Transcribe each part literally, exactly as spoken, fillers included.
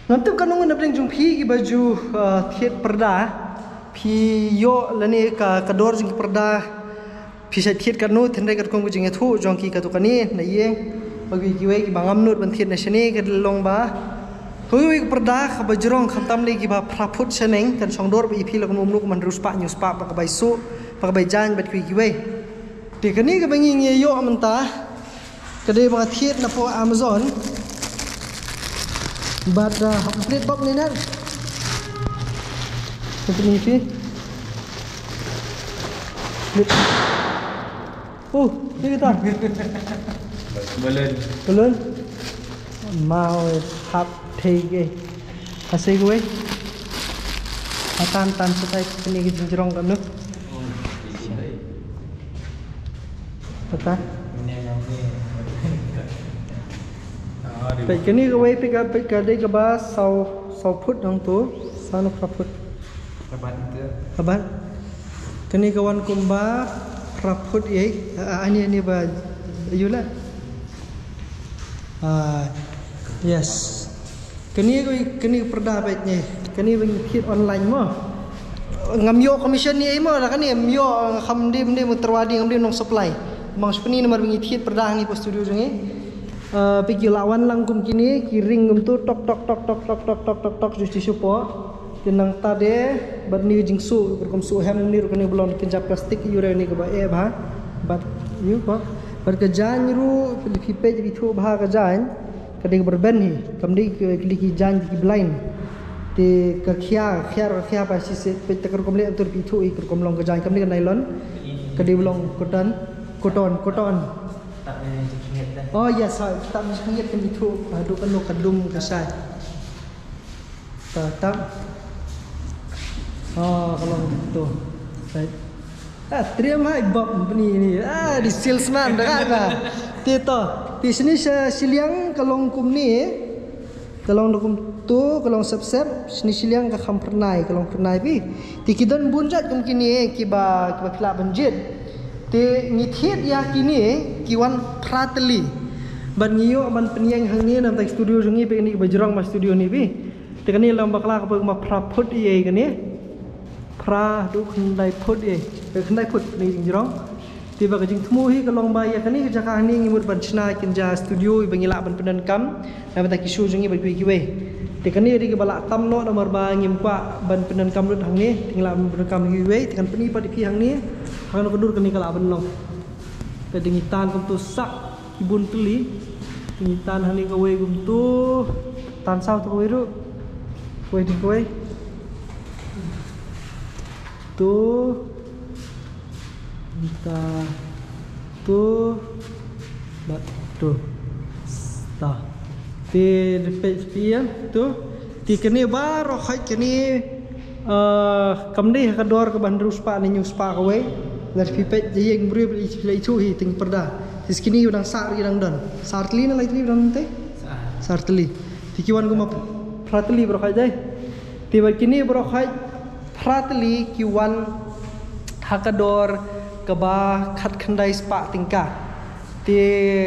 Ngam tip katno ngan da pdeng jong phi kiba ju, uh, thied pyrda. Phi ïoh lane ka, ka dor jong ki pyrda phi shait thied katno, hynrei katkum ka jingïathuh jong ki katto katne na ïing, ba kiwei kiwei kiba ngam nud ban thied na shane ka long ba kawei ka pyrda kaba jrong khamtam lei kiba phra phut shaneng kan shong dor ba ïa phi la kumno kumno, hynriew spah hynñiew spah, ba ka bai suh, ba ka bai jaiñ, bad kiwei kiwei. Te kane kaba ngi ngi ïoh mynta ka dei ba nga thied na poh Amazon. Bad, uh, hap plit pop ni na. Ito ni pi. Plit. Oh, ni kita. Balon. Balon. Mau hap thei ge. Hasei gue. Atan tan setai kini ki jingjrong kan tu. Kata. Peit kane kawei, peit ka, peit ka dei kaba saw, saw phut hangto, saw ne phra phut. Kabat. Kane ka wan kumba phra phut ïa, ah, ani, ani ba ïa la. Ah, yes. Kane ka, kane ka pyrda bad ne. Kane ba ngi thied online mo. Ngam ïoh commission ne ei mo, la kane ngam ïoh, kham dei, dei mo tyrwa dei, ngam dei nong supply. Mang shipni namar ba ngi thied pyrda hangne ha studio jong ngi. Ah, peit ki la wan lang kum kine, ki ring kumto, tok, tok, tok, ju shisha po. Te nangta de, bad ni jingsuh, rukom suh hem ni rukom ni ba long kynja plastik, ïu re ni kaba eh bha. Bad ïu ko. Bad ka jaiñ ruh, phi peit phi thuh bha ka jaiñ. Ka dei ka ba rben hi, kam dei ki, ki, ki jaiñ ki blind. Te ka khia, khia, ka khia ba shisha, peit te ka rukom leh tur phi thuh hi, ka rukom long ka jaiñ, kam dei ka nylon. Ka dei ba long cotton, cotton, cotton. Oh yes, ha, tam jingit kan phi thuh, haduh kan long ka dum ka shai. Ta, ta. Oh, ka long tu. Right. Ah, triam hai bab ni ni. Ah, di salesman dah kan. Ti to. Ti shini sha shiliang ka long kum ni. Ka long da kumto, ka long sep sep. Shini shiliang ka kham pyrnai, ka long pyrnai pi. Ti ki don bun jait kum kine kiba, kiba phi lah ban jied. Ti ngi thied ïa kine ki wan phra tylli. Bad ngi ïoh ban pynïeng hangne namar studio jong ngi peit kine kiba jrong ma studio ni pi. Te kane long bakla kaba phra phut ïa kane. Phra haduh khyndai phut ïa. Khyndai phut kane jingjrong. Te ba ka jingthmu hi ka long ba ïa kane ka jaka hangne ngi mut ban shna kynja studio ba ngi lah ban pyndonkam na bynta ki show jong ngi bad kiwei kiwei. Te kane dei kaba lah tam noh namar ba ngim kwah ban pyndonkam lut hangne, te ngi lah ban pyndonkam kiwei, te kan pyni pat ïa phi hangne. Hangno ka dur kane ka lah ban long. Te dei ngi tan kumto sak ki bun tylli. Ngi tan hangne kawei kumto. Tan saw to kawei ruh. Kawei dei kawei. To. Ta. To. Bad to. Ta. Te peit phi ïa to. Te kane baroh khoit kane. Ah, kam dei ha ka dor kaba hynriew spah ne hynñiew spah kawei. Lada phi peit ïa ïing briew phi la ithuh hi te ngi pyrda. Te kine u dang sar ïa dang don. Sar tylli ne lai tylli u dang te? Sar. Sar tylli. Te ki wan kumba phra tylli baroh khoit dei. Te bad kine baroh khoit phra tylli ki wan ha ka dor kaba khatkhyndai spah tyngka. Te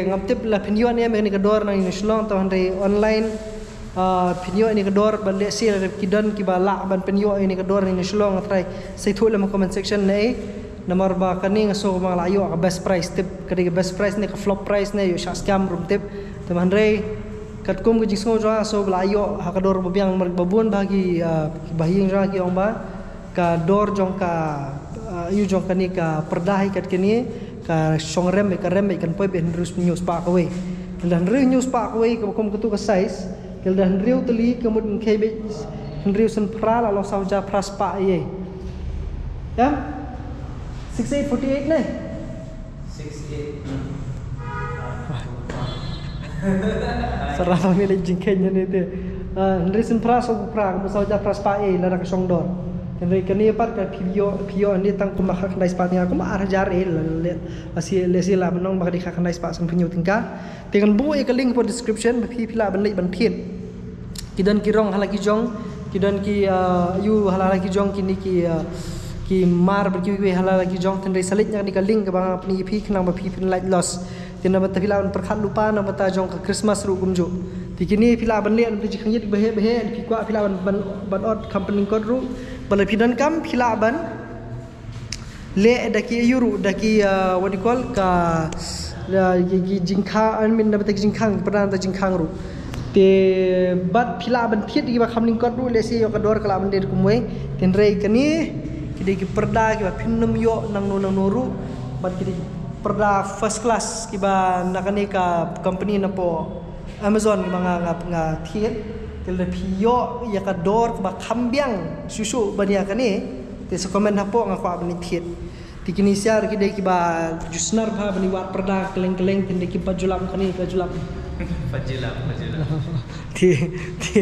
ngam tip la phin ïoh ne em ïa kane ka dor na ïing na Shillong, tang hynrei online, ah, phin ïoh ïa kane ka dor, bad lehse lada ki don kiba lah ban pynïoh ïa kane ka dor na ïing na Shillong, nga trai sa ïathuh lem ha comment section ne ei. Namar ba kane nga sngew ba nga la ïoh ka best price, tip ka dei ka best price ne ka flop price ne, ïoh shah skhem ruh ym tip. Te hynrei katkum ka jingsngew jong nga nga sngew ba la ïoh ha ka dor ba biang namar ba bun ba ki, ah, ki bahaïing jong nga ki ong ba ka dor jong ka, ah, ïa jong kane ka pyrda hi kat kane ka shong rem bad ka rem bad kan poi bad hynriew hynñiew spah kawei. Lada hynriew hynñiew spah kawei kaba kum katu ka size, lada hynriew tylli ka mut ngin khie bad hynriew sien phra la long saw hajar phra spah ïa. Em? Six eight forty eight ne? Six eight. Sarah ba ngi leh jingkheiñ ne te. Ah, hynriew sien phra saw phra, ka mut saw hajar phra spah ei lada ka shong dor. Hynrei kane pat ka phi ïoh, phi ïoh ne tang kumba khatkhyndai spah tyngka, kumba ar hajar ei la, la, lehse la ban ong ba ka dei khatkhyndai spah sanphew hynñiew tyngka. Te ngan buh ïa ka link hapoh description ba phi, phi lah ban leit ban thied. Ki don ki rong ha la ki jong, ki don ki, ah, ïa ha la ki jong kine ki, ah, ki mar bad kiwei kiwei ha la ki jong, hynrei sa leit na kane ka link kaba nga pyni ïa phi khnang ba phi phin lait los. Te na bynta phi lah ban pyrkhat lypa na bynta jong ka Christmas ruh kumjuh. Te kine phi lah ban leh na bynta jingkhang ïit ba heh ba heh, phi kwah phi lah ban, ban, ban ot kam pynlyngkot ruh. Ba la phi donkam phi lah ban leh da ki aïu ruh, da ki, uh, what do you call, ka, uh, ki, ki jingkhang, I mean, na bynta ki jingkhang, pyrda na bynta jingkhang ruh. Te bad phi lah ban thied da kiba kham lyngkot ruh, lehse ïoh ka dor ka lah ban dei kumwei. Te hynrei kane ki dei ki pyrda kiba phin nym ïoh nangno nangno ruh. Bad ki dei ki pyrda first class kiba na kane ka company na po Amazon kiba nga, nga, nga thied. Te lada phi ïoh ïa ka dor kaba kham biang shuh shuh ban ïa kane, te sa comment hapoh, nga kwah ban thied. Te kine sha ki dei kiba ju snar bha ban wad pyrda kylleng kylleng, te dei kiba ju lap kane, kiba ju lap. Pajilap, pajilap. Te, te,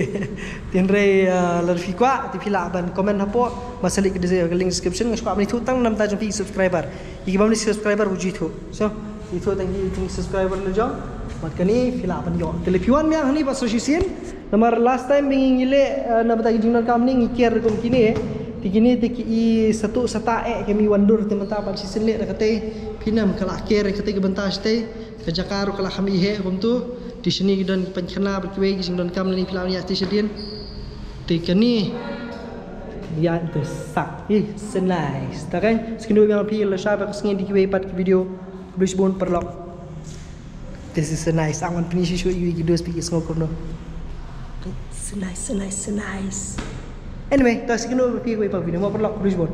te hynrei, uh, lada phi kwah, te phi lah ban comment hapoh, ma sa link ka link description, nga kwah ban ithuh tang na bynta jong phi subscriber. Ïa kiba ym dei subscriber u ju ithuh. So, ithuh tang ki, tang ki subscriber la jong. Bad kane phi lah ban ïoh. Te lada phi wan biang hangne pat sa shisien. Namar last time ba ngi leh, uh, na bynta ki jingdonkam ne ngi ker kum kine. Te kine te ki i satu sata eh ki mi wan dur, te mynta pat shisien leh da katei. Phi nym ka lah ker katei ka bynta shatei. Ka jaka ruh ka lah kham i heh kumtu. Te shane ki don ki painkhana bad kiwei ki jingdonkam ne phi lah ïa te shadien. Te kane ïa te sak. Ih, so nice. Ta kan, sa kynduh biang phi, la shwa ba ka sngi da kiwei pat ki video. Khublei shibun paralok. This is so nice. Ang wan pyni shuh shuh ïa ki dos phi ki sngew kumno. So nice, so nice, so nice. Anyway, ta sa kynduh biang phi kiwei pat video. Mo paralok, khublei shibun.